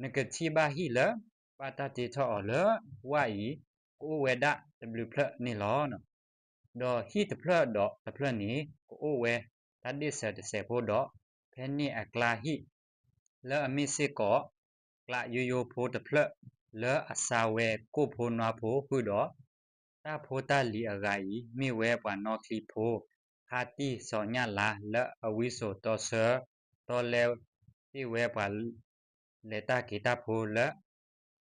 နကထံၣ်ဘၣ်ဟံၣ်လၢ ဘၣ်တၢ်တ့ထီၣ်အီၤလၢဝၣ်အံၤ ကအိၣ်ဝဲဒၣ်တဘျုးဖျၢၣ်န့ၣ်လီၤ. ဒီးဟံၣ်တဖျၢၣ်ဒီးတဖျၢၣ်န့ၣ် ကအိၣ်ဝဲတၢ်ဒ့ၣ်စၢၤတစဲးဖိဒီး ဖဲန့ၣ်အကျါဟံၣ် လၢအမ့ၢ်စ့ၢ်ကီး ကျးယိယိဖိတဖျၢၣ် လၢအစါဝဲကိၣ်ဖိနွါဖိဃုာ်ဒီး တၢ်ဖိတၢ်လံၤအဂၤအံၤ မ့ၢ်ဝဲပှၤနီၣ်ချံဖိ ဖါတံၢ်စီၤညၣ်လါ လၢအဝံစိာ်တီဆၢ တီလဲတ့ၢ်ဝဲပှၤ လဲၤတၢ်က့ၤတၢ်ဖိလၢ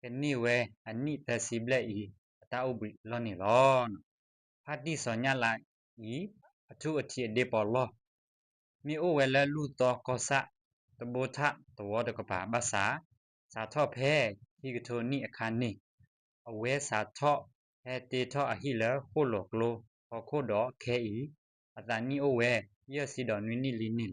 ကန့ၢ်ဝဲအနံၣ်သၢဆံဘျဲၣ်အံၤ အတၢ်အိၣ်ဘှံးလီၢ်န့ၣ်လီၤ. ဖါတံၢ်စီၤညၣ်လါအံၤ အထူအထံးအဒ့ပီးလီၢ် မ့ၢ်အိၣ်ဝဲလၢလူၢ်သီကီၢ်ဆၣ် တဘိထၣ်သဝီတကပၤဘၣ်ဆၣ် စးထီၣ်ဖဲခံကထိနံၣ်အခါန့ၣ် အဝဲစးထီၣ်ဟဲတ့ထီၣ်အဟံၣ်လၢဃိၣ်လီၤကျိ ဟီၣ်ခိၣ်ဒီးခဲအံၤ အသးနံၣ်အိၣ်ဝဲ ယဲၢ်ဆံဒီးနွံနံၣ်လံန့ၣ်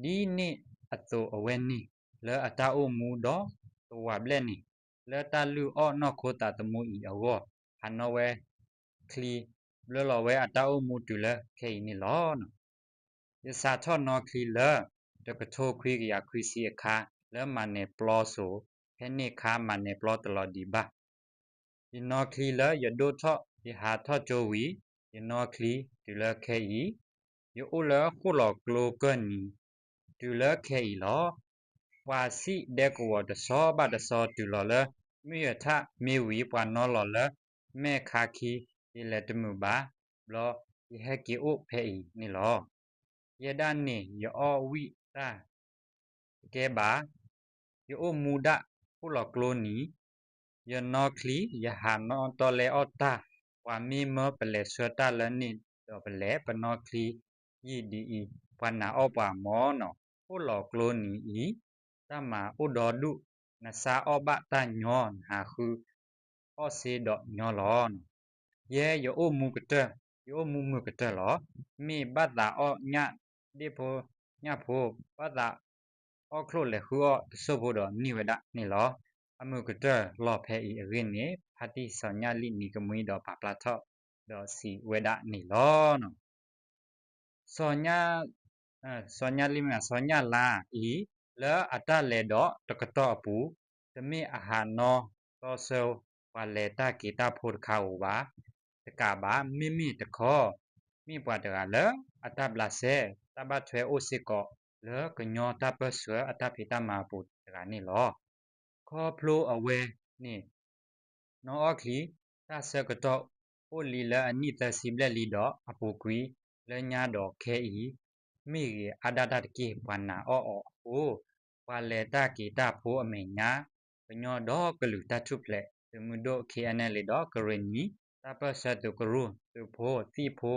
လီၤ. ဒ်န့ၣ်အသိးအဝဲန့ၣ် လၢအတၢ်အိၣ်မူဒီးသဝးဘျဲၣ်န့ၣ် လၢတၢ်လုၢ်အီၣ်နီၢ်ခိသးသမူအံၤအဂီၢ် ဟးနီၣ်ဝဲချံ ဘျၢလီၤဝဲအတၢ်အိၣ်မူတုၤလၢခဲအံၤန့ၣ်လီၤ. ယစးထီၣ်နီၣ်ချံလၢ တကထိခွံကယၤခွံဆံအခါ လၢမၤနဲၣ်ပျီစိၤ ဖဲန့ၣ်ခါမၤနဲၣ်ပျီတလီၤဒံးဘၣ်. ယနီၣ်ချံလၢယဒိၣ်ထီၣ် ယဟးထီၣ်ကၠိဝံၤ ယနီၣ်ချံတုၤလၢခဲအံၤ ယအိၣ်လၢဃိၣ်လီၤကျိကၢၢ်နံၤ တုၤလၢခဲအံၤလီၤ. ပှၤစံၣ်ဒဲကဝီၤတဆီဘၣ်တဆီတုၤလီၤလၢ မုၢ်ယထၣ်မ့ၢ်ဝံၤ ပှၤနီၣ်လီၤလၢမဲာ်ခါခံ ယလဲၤတမုာ်ဘၣ် ဘျီယဟဲက့ၤအိၣ်ဖဲအံၤန့ၣ်လီၤ. ယဲဒၣ်န့ၣ် ယအီၣ်ဝံၣ်တၢ်တကဲဘၣ် ယအိၣ်မူဒၣ်ဃိၣ်လီၤကျိနံၤ ယနီၣ်ချံ ယဟးနီၣ်တီလဲအီၣ်တၢ် ပှၤမ့ၢ်မၢပလဲၤဆှၢတၢ်လၢန့ၣ်ဒီးပလဲၤ ပနီၣ်ချံယံာ်ဒ်အံၤ ပှၤနာ်အီၣ်ပှၤမၢ်နီၤ ဃိၣ်လီၤကျိနံၤအံၤ တၢ်မၤအိၣ်ဒီဒူၣ် နဆါအီၣ်ဘၣ်တၢ်ညီ နဟးဃုအီၣ်စ့ဒီးညီလီၤ. ယဲယအိၣ်မူကတၢၢ် ယအိၣ်မူမုာ်ကတၢၢ်လီၤ. မ့ၢ်ဘၣ်သးအီၣ်ညၣ်ဒ့ၣ်ဖိညၣ်ဖိ ဘၣ်သးအီၣ်ချိၣ်လဲၤဃုအီၣ်တစိၢ်ဖိဒီးန့ၢ်ဝဲဒၣ်န့ၣ်လီၤ. အမုာ်ကတၢၢ်လီၤဖဲအံၤအဂ့ၢ်န့ၣ် ဖါတံၢ်စီၤညၣ်လံၣ်နံၤကမှံဒီးပာ်ဖျါထီၣ်ဒီးစံးဝဲဒၣ်န့ၣ်လီၤ. စီၤညၣ် စီၤညၣ်လံၣ်မ့ၢ် စီၤညၣ်လါအံၤ လၢအတၢ်လဲၤဒီးတကတီၢ်အပူၤ တမ့ၢ်အဟးနီၣ်တီဆၢပှၤလဲၤတၢ်က့ၤတၢ်ဖိတခါဧိၤဘၣ် တကးဘၣ် မ့မ့ၢ်တခီ မ့ၢ်ပှၤတဂၤလၢအတၢ်ဘျးစဲ တၢ်ဘၣ်ထွဲအိၣ်စ့ၢ်ကီးလၢကညီတၢ်ပၢၢ်ဆၢအတၢ်ဖံးတၢ်မၤအပူၤတဂၤန့ၣ်လီၤ. ခီဖျိအဝဲန့ၣ် နီၣ်အီၣ်ချံ တၢ်ဆၢကတီၢ်အိၣ်လံလၢအနံၣ်သၢဆံဘျဲၣ်လံဒီး အပူၤကွံာ်လၢညါဒီးခဲအံၤ မ့ၢ်ဂ့ၤအါဒၣ်တၢ်တက့ၢ် ပှၤနာ်အီၣ်အီၤအဃိ ပှၤလဲၤတၢ်က့ၤတၢ်ဖိအမဲာ်ညါ ကညီဒီကလုာ်တၢ်ထူၣ်ဖျဲး သုးမုၢ်ဒိၣ် KNLA ဒီးကရ့ၣ်နံၤ တၢ်ပၢၢ်ဆၢသုးကရူၢ် သုးဖိ သံၣ်ဖိ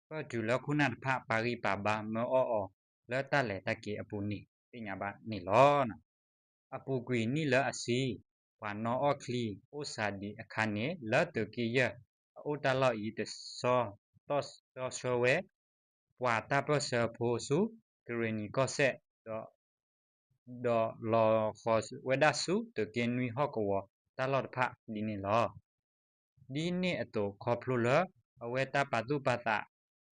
ပၢၢ်တုၤလၢခိၣ်နၢ်တဖၣ် ပာ်ဂံၢ်ပာ်ဘါမၢအီၣ်အီၤ လၢတၢ်လဲၤတၢ်က့ၤအပူၤန့ၣ် သ့ၣ်ညါဘၣ်န့ၣ်လီၤ. အပူၤကွံာ်နံၣ်လၢအဆံ ပှၤနီၣ်အီၣ်ချံအိၣ်စှၤဒံးအခါန့ၣ် လၢသုးက့ယဲၢ်အအိၣ်တၢ်လီၢ်အံၤ တဆီတီဆှၢဝဲ ပှၤတၢ်ပၢၢ်ဆၢဖိဆူ ကရ့ၣ်နံၤကီၢ်စဲၣ် ဒီး ဒီးလီၤဃီၤဝဲဒၣ်ဆူသုးက့နွံဟီၣ်ကဝီၤတၢ်လီၢ်တဖၣ်ဒ်န့ၣ်လီၤ. ဒ်န့ၣ်အသိး ခီဖျိလၢအဝဲတၢ်ပာ်သူၣ်ပာ်သး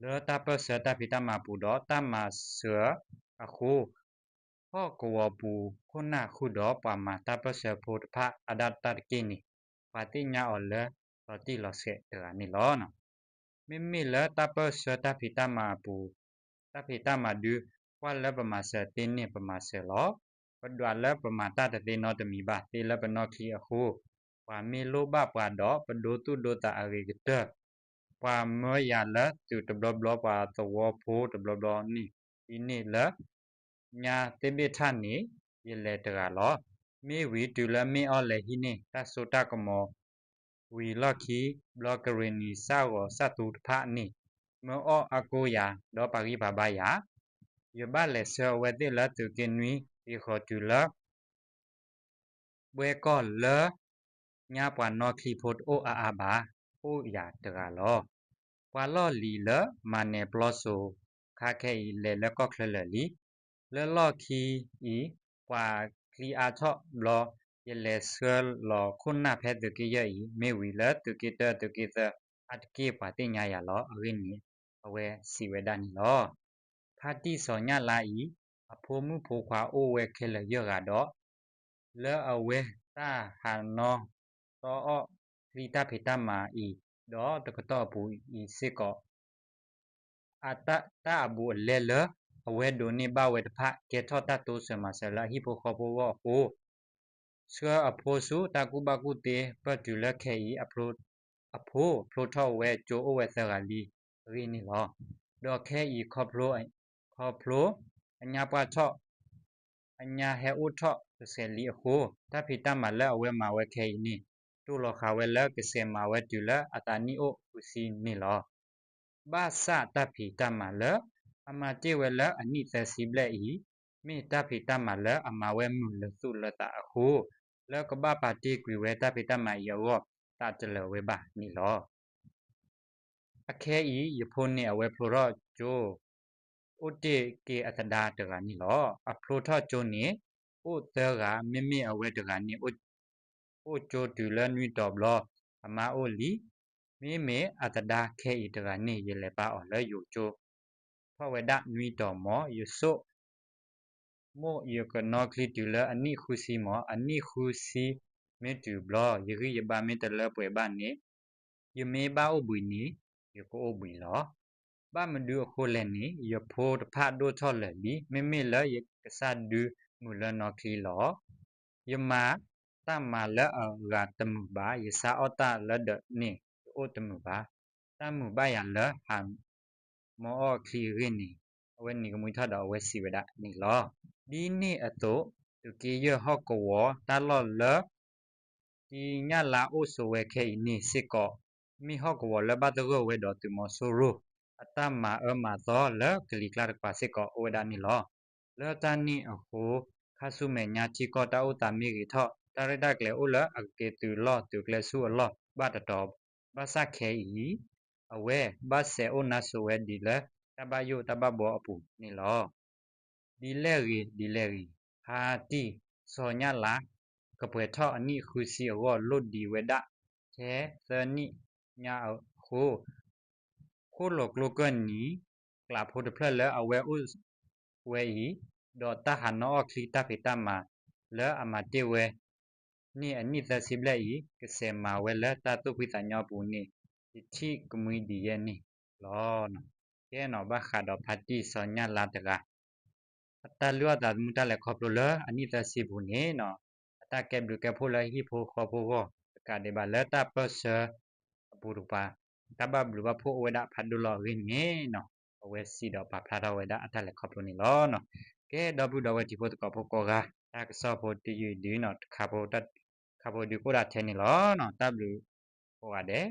လၢတၢ်ပၢၢ်ဆၢတၢ်ဖံးတၢ်မၤပူၤဒီးတၢ်မၤစၢၤအဃိ ဟီၣ်ကဝီၤပူၤခိၣ်နၢ်ဃုာ်ဒီးပှၤမၤတၢ်ပၢၢ်ဆၢဖိတဖၣ်အါဒၣ်တၢ်တက့ၢ်န့ၣ် ပှၤသ့ၣ်ညါအီၤလၢလီၤတံၢ်လီၤဆဲးတဂၤန့ၣ်လီၤ. မ့မ့ၢ်လၢတၢ်ပၢၢ်ဆၢတၢ်ဖံးတၢ်မၤအပူၤ တၢ်ဖံးတၢ်မၤဒု ကွၢ်လၢပမၤစၢၤသ့န့ၣ် ပမၤစၢၤလီၤ. ပဒွးလၢပမၤတၢ်တသ့နီတမံၤဘၣ် သ့လၢပနီၣ်ချံအဃိ, ပှၤမ့ၢ်လိၣ်ဘၣ်ပှၤဒီး ပဒိသူၣ်ဒိသးအဂ့ၤကတၢၢ်, ပှၤမၢယၤလၢသုးတဘျီဘျီ ပှၤသဝီဖိတဘျီဘျီန့ၣ် ဒ်န့ၣ်လၢ ညါသ့ၣ်ဘ့ၣ်ထၣ်န့ၣ် ယလဲၤတဂၤလီၤ. မ့ၢ်ဝံၤတုၤလၢမ့ၢ်အီၣ်လဲၤဟံးန့ၢ် တၢ်စိတၢ်ကမီၤ ဝံၤလီၢ်ခံ ဘျီကရ့ၣ်နံၤစၢ်ဂီၤစၢ်သူတဖၣ်န့ၣ် မၢအီၣ်အါကိယၤ ဒီးပာ်ဂံၢ်ပာ်ဘါယၤ, ယဘၣ်လဲၤဆှၢအဝဲသ့ၣ်လၢသုးက့နွံ က့ၤဃီၤတုၤလၢ ဘှဲကီၢ်လၢ ညါပှၤနီၣ်ချံဖိတအိၣ်အါအါဘၣ်, အိၣ်ယၤတဂၤလီၤ. ပှၤလီၢ်လံၤလၢမၤနၢၤပျီစိၤခါခဲအံၤ လဲၤလၢကီၢ်ချၢလၢာ်လံ. လၢလီၢ်ခံအံၤ ပှၤချံအါထီၣ်ဘျီ ယလဲၤဆှၢလီၤခိၣ်နၢ်ဖဲသုးက့ယဲၢ်အံၤ မ့ၢ်ဝံၤလၢသုးက့တၢ သုးက့သၢ အါတက့ၢ်ပှၤသ့ၣ်ညါယၤလီၤ. အဂ့ၢ်န့ၣ် အဝဲစံးဝဲဒၣ်န့ၣ်လီၤ. ဖါတံၢ်စီၤညၣ်လါအံၤ အဖိမုၣ်ဖိခွါအိၣ်ဝဲခဲလၢာ်ယဲၢ်ဂၤဒီး လၢအဝဲတၢ်ဟးနီၣ်သီအီၣ်ချံတၢ်ဖံးတၢ်မၤအံၤ ဒီးတကတီၢ်အပူၤအံၤစ့ၢ်ကီး အတၢ်အဘူးအလဲလၢ အဝဲဒိးန့ၢ်ဘၣ်ဝဲတဖၣ် ကဲထီၣ်တၢ်တိစၢၤမၤစၢၤလၢအဟံၣ်ဖိဃီဖိအဂီၢ်အဃိ ဆှၢအဖိဆူတၢ်ကူၣ်ဘၣ်ကူၣ်သ့ ပၢၢ်တုၤလၢခဲအံၤ အဖိဖျိထီၣ်ဝဲကၠိအိၣ်ဝဲသၢဂၤလံအဂ့ၢ်န့ၣ်လီၤ. ဒီးခဲအံၤခီဖျိ ခီဖျိ အညါပှၢ်ထီၣ် အညါဟဲအိၣ်ထီၣ်ကစဲးလံအဃိ တၢ်ဖံးတၢ်မၤလၢအဝဲမၤဝဲခဲအံၤန့ၣ် တိၢ်လီၤဃာ်ဝဲလၢကစဲးမၤဝဲတုၤလၢအသးနံၣ်အိၣ်ဃုဆံန့ၣ်လီၤ. ဘၣ်ဆၣ်တၢ်ဖံးတၢ်မၤလၢအမၤတ့ၢ်ဝဲလၢအနံၣ်သၢဆံဘျဲၣ်အံၤ မ့ၢ်တၢ်ဖံးတၢ်မၤလၢအမၤဝဲမုာ်လၢသူၣ်လၢသးအဃိ လၢကဘၣ်ပာ်တ့ၢ်ကွံာ်ဝဲတၢ်ဖံးတၢ်မၤအံၤအဂီၢ် သးတလၢာ်ဝဲဘၣ်န့ၣ်လီၤ. အခဲအံၤ ယဖိန့ၣ်အဝဲဖျိထီၣ်ကၠိ အိၣ်တ့ၢ်က့ၤအသဒါတဂၤန့ၣ်လီၤ. အဖျိထီၣ်ကၠိန့ၣ် အိၣ်သၢဂၤ မ့မ့ၢ်အဝဲတဂၤန့ၣ် အိၣ်ကၠိတုၤလၢနွံတီၤဘျီ အမါအိၣ်လံ. မ့မ့ၢ်အသဒါခဲအံၤတဂၤန့ၣ် ယလဲၤပာ်အီၤလၢယိၤကၠိ ထီၣ်ဝဲဒၣ်နွံတီၤမၢ် ယဆိကမိၣ်ယကနီၣ်ချံတုၤလၢအနံၣ်ဃုဆံမၢ် အနံၣ်ဃုဆံမ့ၢ်တုၤဘျီ ယဂံၢ်ယဘါမ့ၢ်တလၢပှဲၤဘၣ်န့ၣ် ယမ့ၢ်ဘၣ်အိၣ်ဘှံးန့ၣ် ယကအိၣ်ဘှံးလီၤ. ဘၣ်မနုၤအဃိလဲၣ်န့ၣ် ယဖိတဖၣ်ဒိၣ်ထီၣ်လၢာ်လံ မ့မ့ၢ်လၢယကစၢ်ဒုးမုာ်လၢနီၣ်ချံလီၤ. ယမၤတၢ်မၤလၢအဂၤတမုာ်ဘၣ်, ယဆါအီၣ်တၢ်လၢဒၢးန့ၣ် ယအိၣ်တမုာ်ဘၣ်. တၢ်မုာ်ဘၣ်ယၤလၢဟး မၢအီၣ်ချံအဂ့ၢ်န့ၣ် အဝဲနံၤကမှံထီၣ်ဒီးအဝဲစံးဝဲဒၣ်န့ၣ်လီၤ. ဒ်န့ၣ်အသိး သုးက့ယဲၢ်ဟီၣ်ကဝီၤတၢ်လီၢ်လၢ တံညၣ်လါအိၣ်ဆိးဝဲခဲအံၤန့ၣ်စ့ၢ်ကီး မ့ၢ်ဟီၣ်ကဝီၤလၢဘၣ်သဂၢၢ်ဝဲဒီးသုးမီၤစိရိၤ အတၢ်မၤအၢမၤသီလၢကလံၤကျါတကပၤစ့ၢ်ကီးအိၣ်ဝဲဒၣ်န့ၣ်လီၤ. လၢတၢ်န့ၣ်အဃိ ခါဆူမဲာ်ညါထံကီၢ်တၢ်အိၣ်သးမ့ၢ်ဂ့ၤထီၣ် တၢ်ရဲၣ်တၢ်ကျဲၤအိၣ်လၢအကက့ၤသုးလီၢ်သုးကျဲဆူအလီၢ်ဘၣ်တတီၤ ဘၣ်ဆၣ်ခဲအံၤ အဝဲဘၣ်စဲးအိၣ်နါစိၤဝဲဒ်လၢတၢ်ဘၣ်ယိၣ်တၢ်ဘၣ်ဘှီအပူၤန့ၣ်လီၤ. ဒ်လဲၣ်ဂ့ၤ ဒ်လဲၣ်ဂ့ၤ ဖါတံၢ်စီၤညၣ်လါ ကပှဲၤထီၣ်အနံၣ်ဃုဆံအဂီၢ်လိၣ်ဒံးဝဲဒၣ် ထဲသၢနံၣ်ညါအဃိ ဃိၣ်လီၤကျိကၢၢ်နံၤ ကျးဖိတဖျၢၣ်လၢအဝဲအိၣ်ဝဲအံၤ ဒီးတၢ်ဟးနီၣ်အီၣ်ချံတၢ်ဖံးတၢ်မၤလၢအမၤတ့ၢ်ဝဲ န့ၢ်အနံၣ်သၢဆံဘျဲၣ်အံၤ ကစဲးမၤဝဲလၢတၢ်သူၣ်ဖှံသးညီအပူၤန့ၣ် ယထံၣ်ကမှံဒံးယဲၢ်န့ၣ်လီၤ. ကဲနီၤ ဘၣ်ဃးဒီးဖါတံၢ်စီၤညၣ်လါတဂၤ အတၢ်လုၢ်အီၣ်သးသမူတၢ်လဲၤခီဖျိလၢအနံၣ်သၢဆံပူၤန့ၣ်နီၤ အတၢ်ကဲဘျုးကဲဖှိၣ်လၢဟံၣ်ဖိဃီဖိအဂီၢ်တကးဒံးဘၣ်လၢတၢ်ပၢၢ်ဆၢအပူၤတကပၤ တၢ်ဘၣ်ဘျုးဘၣ်ဖှိၣ်အိၣ်ဝဲဒၣ်ဖးဒိၣ်လီၤအဂ့ၢ်န့ၣ်နီၤ အဝဲစံးဒီးပာ်ဖျါထီၣ်ဝဲဒၣ်အတၢ်လဲၤခီဖျိန့ၣ်လီၤ. ကဲဒီပုၢ်ဒီဝဲၢ်ထံဖိသကိးဖိကိးဂၤ တၢ်ကစီၣ်ဖိတယုၢ်ဒုးနီၤ တခါဖိ တခါဖိဒုးကအိၣ်ဒၣ်ထဲန့ၣ်လီၤ. တၢ်ဘျုးကိးဂၤဒဲး